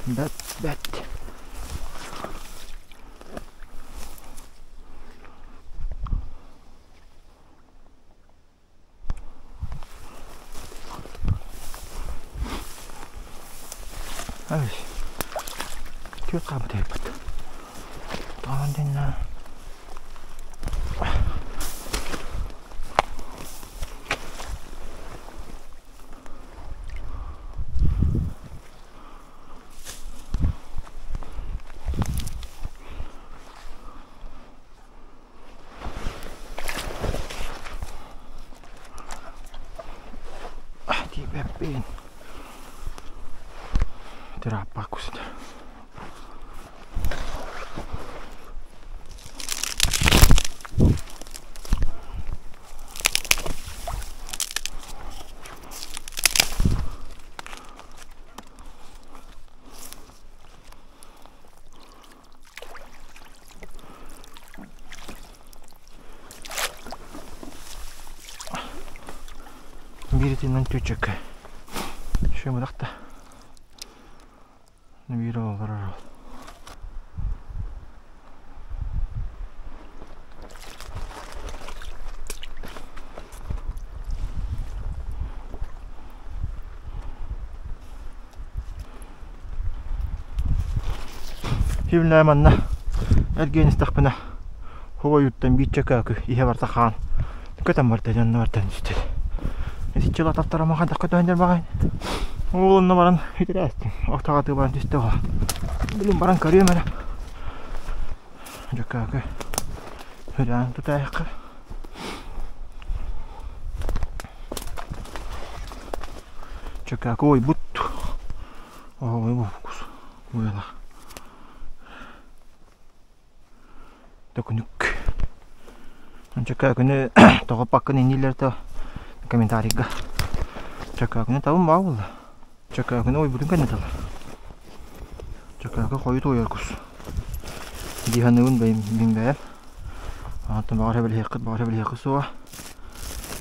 Бэт, бэт. Ай, түөрт хаамыт эбиппит. Тоҕон дэннэ. Тиийбэппин. Тырааппакку сытар. Биир итинэн түчөкө. Шөмүрэх да. Биир олорор. Кимнээ манна эргийэн истэхпинэ хуойуттан биир чөкөөкү иһэ барда хаан көтөн барда дьонно бартан түстэ. Итиччэ лататтарама хайдах көтөһөн дьарбаҕай. Ол онно баран итирээстим. Охтоҕатыы баран түстэ оҕо. Билин баран көрүөм эрэ. Дьөкөөкү Хүрээн тутаайахха. Чөкөөкү уойбут. Ой бу уйалах. Төкүнүк. Чөкөөкүнү тоҕоппаккын инниилэр то комментарийга. Чөкөөкүнү табын баа буолла. Чөкөөкүнү уйбутун кэннэ талар. Чөкөөкү хойут уойар кус. Дии саныыбын мин бэйэм. Онтон баҕар эбилиһиэххит, баҕар эбилиһиэххит суоҕа.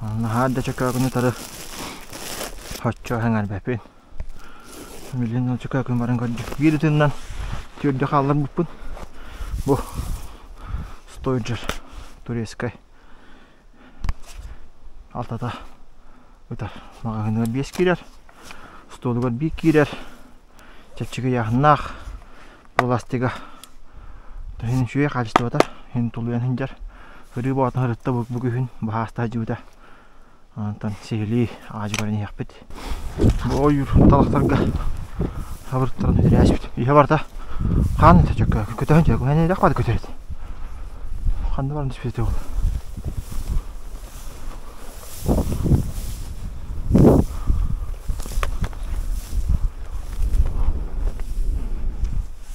Наһаа да чөкөөкүнү тары оччо сэҥээрбэппин. Билигин чөкөөкүн баран көрдүм. Биир ытынан түөрдэ хаалларбыппын. Бу стойджер турецкай алтата ытар. Маҕаһыыныгар биэс киирэр, столугар биир киирэр. Чэпчэки ыйааһыннаах пластига иһин үчүгэй хаачыстыбата иһин тулуйан сылдьар. Ырыы боотун ырытта бу күһүн баһаастаһа дьыбыта. Онтон сиһилии аадьы көрөн иһиэхпит. Бу ойуур талахтарга хабырыттаран үтүрээспит. Иһэ барда хаан этэ чөккө көтөһөн чөккө мэне бады көтөрөт. Ханна баран түспүтэ ол.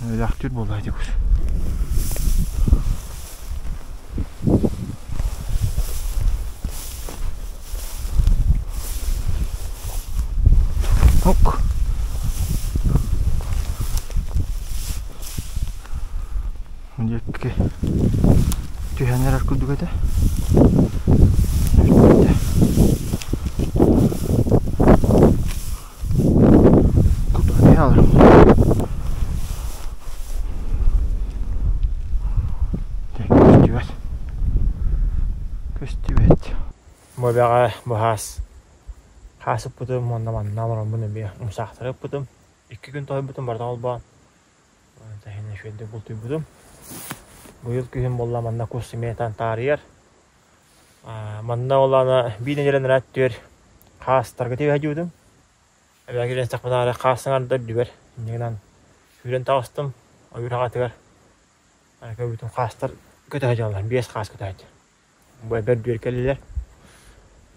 Өлөөхтүүр буолла ити кус. Ок. Диэкки түһэн эрэр курдук этэ. Кутуһан аларым. Көстүбэт. Көстүбэт. Бу эбэҕэ быһаас хаас ыппытым уонна манна олороммун эмиэ умсаахтары ыппытым. Икки күн тоһуйбутум барыта холбоон. Таһын үчүгэйдик бултуйбутум. Быйыл күһүн буолла манна кус эмиэ таарыйар. Манна ол ана биир нэдиэлэ ыраат түөр хаастарга тиэһэ дьуутум. Эбээ кэлэн истэхпинэ хаас саҥардар үрдүбэр. Инньэ гынан сүүрэн таҕыстым ойуур хаҕатыгар. Көрбүтүм хаастар көтө сылдьаллар, биэс хаас көтө сылдьар. Бу эбэр бүөр кэллилэр.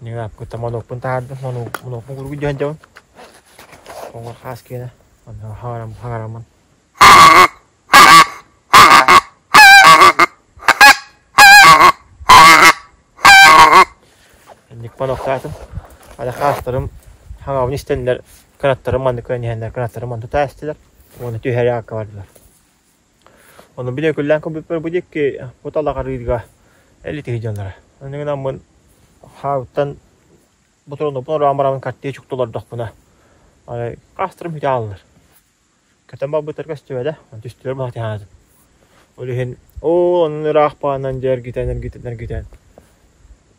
Инньэ гынан кытта монуокпун таһаардым, монуокпун куруук дьэ сылдьабын. Оҥор хаас киэнэ, онно хаҥараммын. Инник монуоктаатым. Аны хаастарым хаҥабын истэннэр кынаттарым маннык көрөн иһэннэр кынаттарым онту таастылар. Уонна түһэрэ акка бардылар. Ону били күллээн көрбүппэр бу диэки бу талаҕарыырга элитиһи дьоннора. Ону гынаммын хаабыттан ботуруоннуппун ороон бараммын картия чукту олордохпуна, арай хаастарым бүтэ хааллар. Көтөн барбыттар көстүбэтэ, түстүлэр баҕатыһаатым. Ол иһин оо онон ыраах баанан дьэ эргитэн эргитэн эргитэн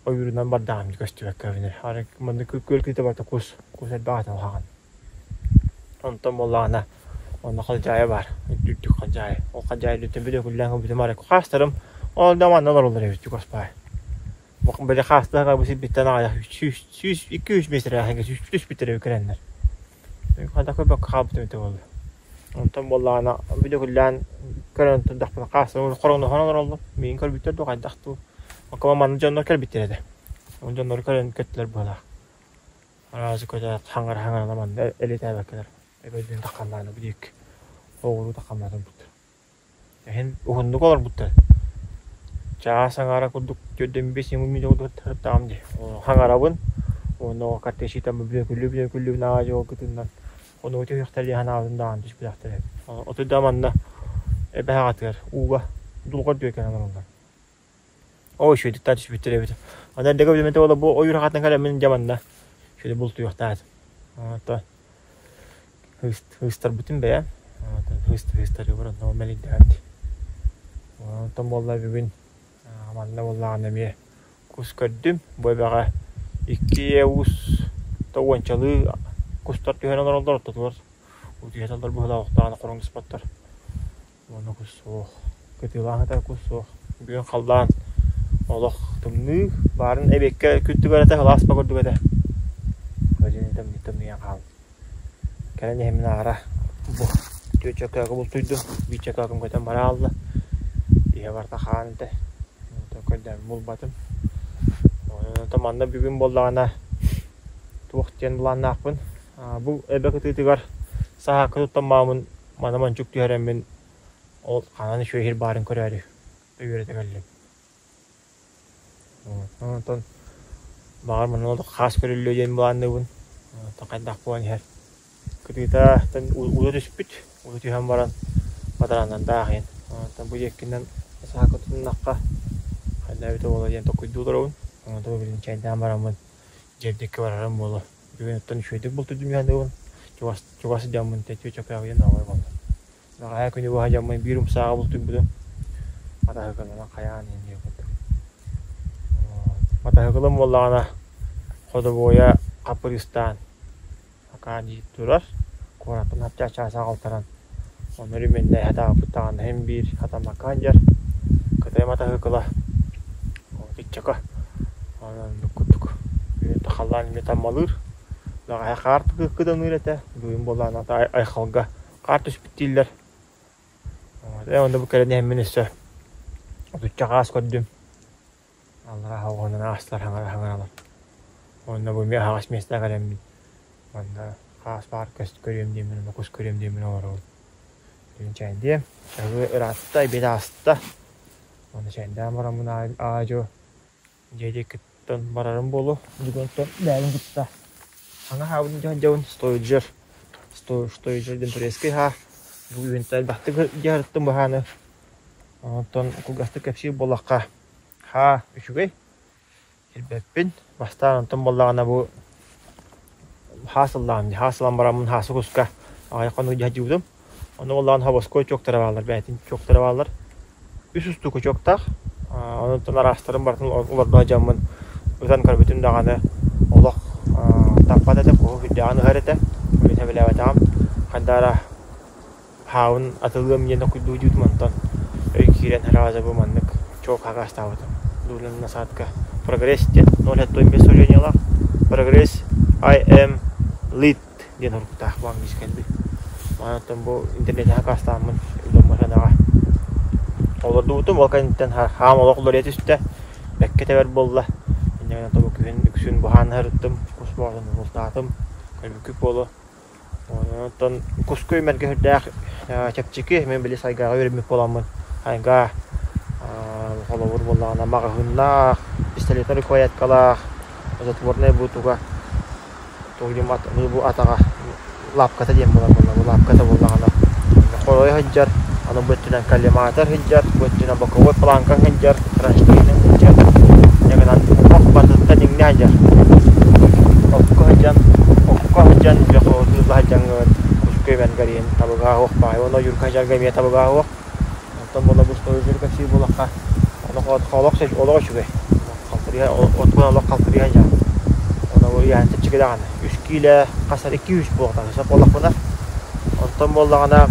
ойуурунан бардаҕым көстүбэккэ эбинэр. Арай манна күөл кыыта барыта кус, кус элбэх этэ улахан. Онтон буоллаҕына онно халдьаайы баар, үрдүк халдьаайы. Ол халдьаайы үрдүттэн бүдүөкүллээн көрбүтүм арай хаастарым ол да манна олороллор эбит чугас баай. Били хаастаах бу сирбиттэн аҕыйах 102-3 миэстэлээх түспүттэр эбит кэлэннэр. Хайдах көрбөккө хаалбытым этэ буолла. Онтон буоллаҕына бүдүөкүллээн көрөн турдахпына хаастарым хороҥноһон олороллор. Миигин көрбүттэр дуу хайдах дуу. Окко манна дьоннор кэлбиттэр этэ. Ол дьоннору көрөн көттүлэр быһыылаах. Араас көтө хаҥара-хаҥарана манна элитээбэккэлэр. Эбэрдин тахханнааны бу диэки оҕуруу тахханнаатын бут. Эһин уһуннук олорбуттар. Чаас аҥаара курдук төрдөн бес мүнүүтэ курдук сырыттаҕым дии. Хаҥарабын уонна картечитам бүөкүллүү-бүөкүллүүбүн аа-дьуо кытыннан онугу түһүөхтэр диэн санаабытым даҕаны түспэтэхтэр эбит. Оту да манна эбэ аҕатыгар ууга дулҕа үрдүгэр кэлэн олороллор. Оо, үчүгэйдик түспүттэр эбит. Аны эрдэ көрдүм этэ буола бу ойуур хатан кэлэммин дьэ манна үчүгэй бултуйуохтаатым. Ото ыыстарбытым бэйэм. Ыыстарыы баран мэлийдэҕим дии. Онтон буолла бүгүн манна буоллаҕына эмиэ кус көрдүм. Бу эбэҕэ икки уус уончалыы кустар түһэн олороллор ортотугар утуйа сылдьар быһыылаах охтоҕуна хоруҥнаспаттар. Уонна кус суох. Кытыылаах этэ кус суох. Бүгүн халлаан олох тымныы. Баарын эбиэккэ күттүгэр этэ, сылаас курдук этэ. Көдьүн тымныы тымныйан хаалбыт. Кэлэн иһэммин аара бу түөрт чөкөөкү бултуйдум. Биир чөкөөкүм көтөн бара хаалла. Иһэ барыта хаан этэ. Онтон көрдөөн булбатым. Онтон манна бүгүн буоллаҕына туох диэн былааннаахпын. Бу эбэ кытыытыгар саһаакка туттан маамын Маны мончук түһэрэммин ол ханан үчүгэй сир баарын көрөөрү үөрэтэ кэллим. Онтон баҕар манна олох хаас көрүллүө диэн былаанныыбын. Онтон хайдах буолан иһэр. Кытыыта уута түспүт. Уута түһэн баран бадарааннан даахыйын. Онтон бу диэккинэн саакы тутуннахха хайда эбитэ буолуо диэн толкуйдуу олоробун. Онтон билигин чэйдээн бараммын дьиэбдиккэ барарым буолуо. Бүгүн оттон үчүгэйдик бултуйдум дьаһаныбын. Чугас чугас дьоммун тэтүү чөкөөҕүйэн оҕой буолла. Бэҕэһээ күнү быһа дьоммун биир умсааҕы бултуйбутум. Матаһыкылынан хайаан иһин диэн курдук. Матаһыкылым буоллаҕына ходобуойа хаппырыыстаан акаан дии турар. Куораттан хапчаачаас аҕалтаран Ону өрүмүннэһэ сатаабыппыт даҕаны син биир хатаммакка сылдьар. Кытай матаһыыкыла иччэкэ оннук курдук халлаан эмиэ таммалыыр. Бэҕэһээ хаар кыданыыр этэ. Бүгүн буоллаҕына айхалга хаар түспүт дииллэр. Ээ онно бу кэлэн иһэммин өссө отучча хаас көрдүм. Аллараа оҕонон аастылар хаҥара-хаҥаралар. Уонна бу эмиэ аһаҕас миэстэҕэ кэлэммин манна хаас баар көрүөм диэммин уонна кус көрүөм диэммин олоробун. Бүгүн чэйдиэм. Чаһы ыраатта, эбиэт ааста. Уонна чэйдээн бараммын аа-дьуо дьиэ диэкиттэн барарым буолуо. Бүгүн бэйэбин кытта саҥа аһаабытын дьаһайдьабын. Стоиджер. Стоиджер диэн турецкий аһаа. Бүгүн элбэхтик дьаһарыттым баһааны. Онтон кылгастык кэпсиир буоллахха, Һаа, үчүгэй. Ирбэппин. Бастаан онтон буоллаҕына бу хаас ыллаҕым дии. Хаас ылан бараммын хаасы куска аҕыйах хонук дьаһдьыбытым. Ону буоллаҕына хобоской чуоктара бааллар, бэйэтин чуоктара бааллар. Үс устуука чуоктаах. Онтон араастарын барытын олордо дьоммун ытан көрбүтүм даҕаны олох таппат этэ, куһу сүрдээҕин ыһар этэ. Мин сөбүлээбэтэҕим. Хайдара Хаабын атылыам диэн токуйдуу дьиибитим онтон өй киирэн сразу бу маннык чуок хакаастаабытым. Дулин насадка Прогресс диэн 0,5 сужениелаах Прогресс I am lit диэн уруктаах бу английскай кэлбит. Онтон бу интернетэ хакаастааммын үлэм санаҕа олордубутум. Ол кэнниттэн хаам олох уларыйа түстэ. Бэккэ тэбэр буолла. Инньэ гынан бу күһүн үксүн буһаан ыһарыттым, кус боотун бултаатым. Көрбүккүт буолуо. Онтон куска үмэргэ сүрдээх чэпчэки. Мин били сайгааҕа үөрэммит буоламмын айгаа холобур буоллаҕына маҕаһыыннаах, пистолетнай рукояткалаах, затворнай бу туга бу атаҕа лапката диэн буолар буолла. Бу лапката буоллаҕына хорой сылдьар, аны бу өттүнэн коллиматор сылдьар, бу өттүнэн боковой планка сылдьар, кронштейн сылдьар. Дьэ гынан ох батыттан иҥнэ сылдьар. Окко сылдьан, окко сылдьан дьэ тыылла сылдьаҥҥын куска үмэн кэриэн табыга. Табыгаһа суох баҕайы уонна ойуурга сылдьарга эмиэ табыгаһа суох. Онтон буолла бу устуоруйа кэпсиир буоллахха, олох олох үчүгэй. Халтырыйа отгон олох халтырыйа дьаат. Оны ыйаан чэпчэки даҕаны. Үс киилэ хасар 2-3 буолуохтаах сөп буоллахпына. Онтон буоллаҕына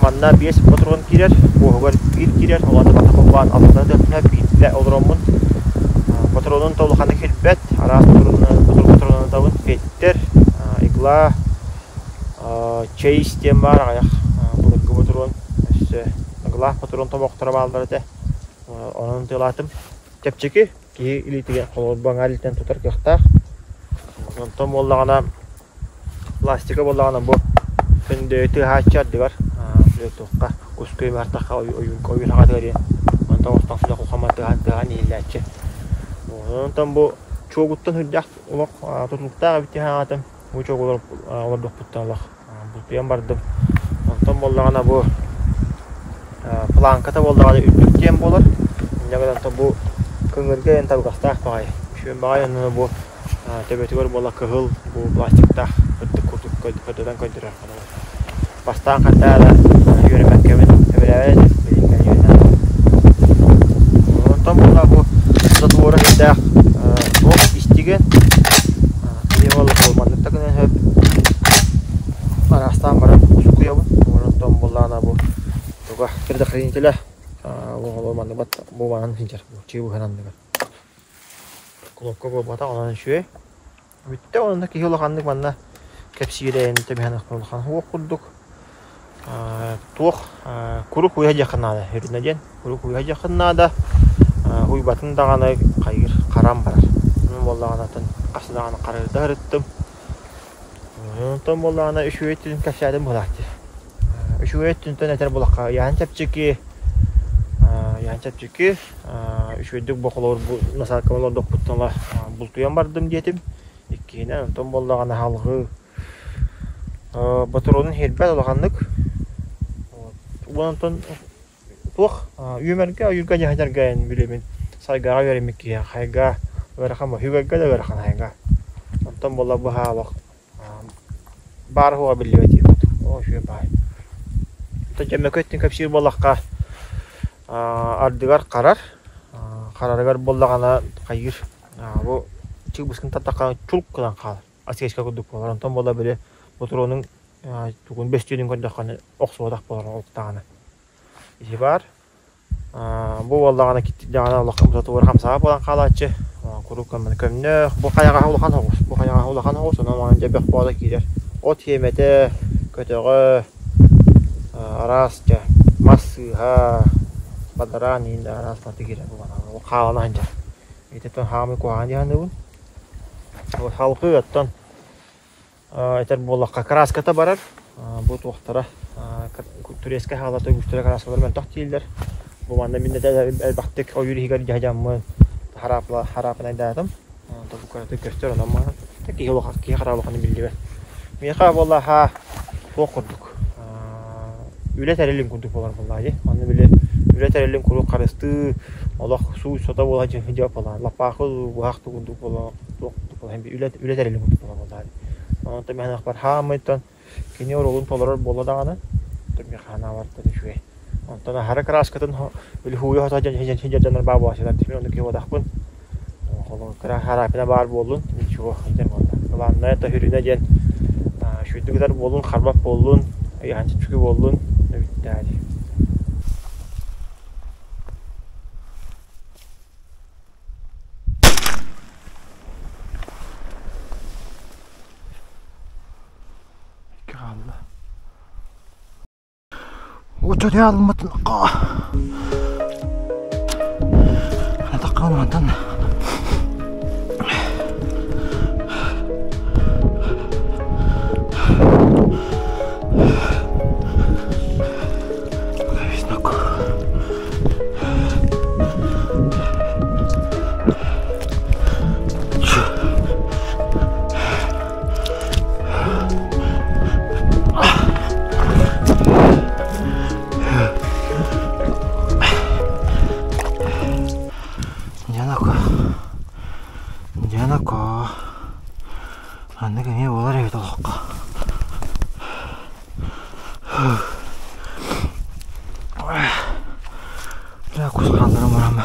манна 5 патрон киирэр, уоһугар биир киирэр, олону бата холбоон алтата тыатына биирдэ олороммун. Патронун то улаханнык кирбэт, араас патронун табын, петтер, игла, Чейз диэн баар аҕыйах былыргы ботуруон өссө ыгылаах ботуруон тобохторо бааллар этэ. Онон тыалаатым. Чэпчэки киһи илиитигэр холобур аҥаар илиитинэн тутар кыахтаах. Онтон буоллаҕына пластика буоллаҕына бу күндү тыаһааччы ардыгар туохха кускуй бартахха ойуун хаҕатыгар диэн онтон оттон сүрэх улахан тыаһаан тыаһаан иһиллээччи. Онтон бу чуогуттан сүрдээх олох тутулуктаах эбит дии санаатым. Бу чуок олордохпуттан олох бултуйан бардым. Онтон буоллаҕына бу планката буоллаҕына үрдүк диэн буолар. Инньэ гынан бу кыҥырга диэн табыгастаах баҕайы. Үчүгэй баҕайы онно бу төбөтүгэр буола кыһыл бу пластиктаах үрдүк курдук көрдөтөн көрдөрөр. Бастаан хантаа да үөрэммэккэбин сөбүлээбэт этим. Билиҥҥэ үөрэнэн. Онтон буолла бу затвора сүрдээх туох истигэн киһи буолла маннык да гынан сөп араастаан баран сукуйабын. Онтон буоллаҕына бу туга предохранителя оҕолор маннык бу манан сылдьар бу чыыбыһын анныгар. Кнопка буолбатах онон үчүгэй. Бүттэ уонна киһи улаханнык манна кэпсиирэ тэбиһэн улахан уох курдук туох курук уйа диэххэ наада үрүнэ диэн курук уйа диэххэ наада уйбатын даҕаны хайыр харан барар онон буоллаҕына атын хас даҕаны харыйда сырыттым онтон буоллаҕына үчүгэй өттүн кэпсээтим быһалааччы үчүгэй өттүнтэн этэр буоллахха ыйаан чэпчэки ыйаан чэпчэки Үчүгэйдик бу холобур бу насадкабын олордохпуттан ыла бултуйан бардым диэтим. Иккиһинэн онтон буоллаҕына салҕыы ботуруонун иһирбэт улаханнык. Уон онтон туох үөмэргэ ойуурга дьаһайдарга эн билэбин сайгаҕа үөрэммит киһи хайга ыарахан үгэргэ да ыарахан хайга. Онтон буолла быһаалах Баар суоҕа биллибэт диэбит. Оо, үчүгэй баай. Оттон дьэ өттүн кэпсиир буоллахха, ардыгар харар. Харарыгар буоллаҕына хайыыр. Бу чыыбыскын таттахха чулк гынан хаалар. Осечка курдук буолар. Онтон буола били ботуруонуҥ тугун бөстүөнүн көрдөххүнэ охсубатах буолар олуктаҕына. Ити баар. Бу буоллаҕына киттирдэҕинэ олох умсатыгар хамсаҕа буолан хаалааччы. Куруук көмнөх. Бу хайаҕаһа улахан оҕус. Бу хайаҕаһа улахан оҕус. Онон маҥан дьэ бөх буола киирэр. От сиэмэтэ, көтөҕө, араас дьэ мас сыыһа, бадараан иин да араас маты киирэр буолан хаалана сылдьар. Ититтэн хаамыы куһаҕан дии саныыбын. Салгыы оттон Этэр буоллахха, кырааската барар. Бу туохтара турецкай хаалата үгүстэрэ кырааскалар мөлтөх дииллэр. Бу манна мин элбэхтик ойуур иһигэр дьаһдьаммын хараапынайдаатым. Онтон бу кыратык көстөр онон маҥан киһи улахан киһи хара улахана биллибэт. Миэхэ буоллаха туох курдук үлэ тэрилин курдук буолар буоллаа дии. Онно били үлэ тэрилин куруук харыстыы олох сууй-сото буола дьиэ буолла. Лаппаахы быһах курдук буола туох үлэ үлэ тэрилин курдук буола буоллаа дии. Онтон мин санаахпар хаамыйтан кини оруолун толорор буолла даҕаны миэхэ санаабар үчүгэй. Онтон аһара кырааскатын били һууйа хото сылдьан дьоннор баа буолааччылар мин оннук киһи буолбатахпын. Кыра хараапина баар буоллун ничего диэн буолла. Главное это хүрүнэ диэн үчүгэйдик ытар буоллун, харбат буоллун, ыйаан чэпчэки буоллун бүттээ дии. Икки хаалла. Оччотуйаалыммытын Атаххын мантан Дьанако. Дьанако. Маннык эмиэ буолар эбит олоххо. Бля, кус хаалларым барама.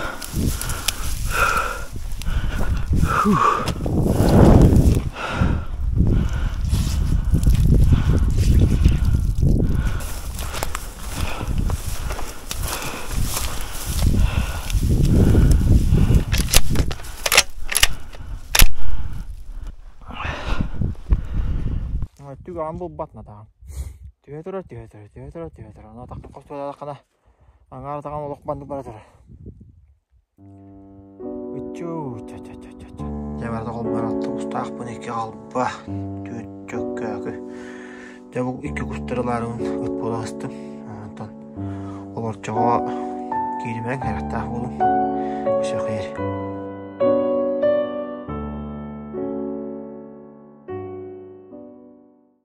Түгэҕин булбат натаҕым. Түһэ турар, түһэ турар, түһэ турар, түһэ турар. Аны атахпын хостуолаатаххына, аҥаар атаҕым олох баннык бара турар. Ыччуу, ча-ча-ча-ча-ча. Дьэ барыта холбоон алта кустаахпын икки халба, түөрт чөккөөкү. Дьэ бу икки кустары ылаарыбын ыт буола астым. Онтон олорчоҕо кииримэҥ, харахтаах буолуҥ. Өсө хайыр.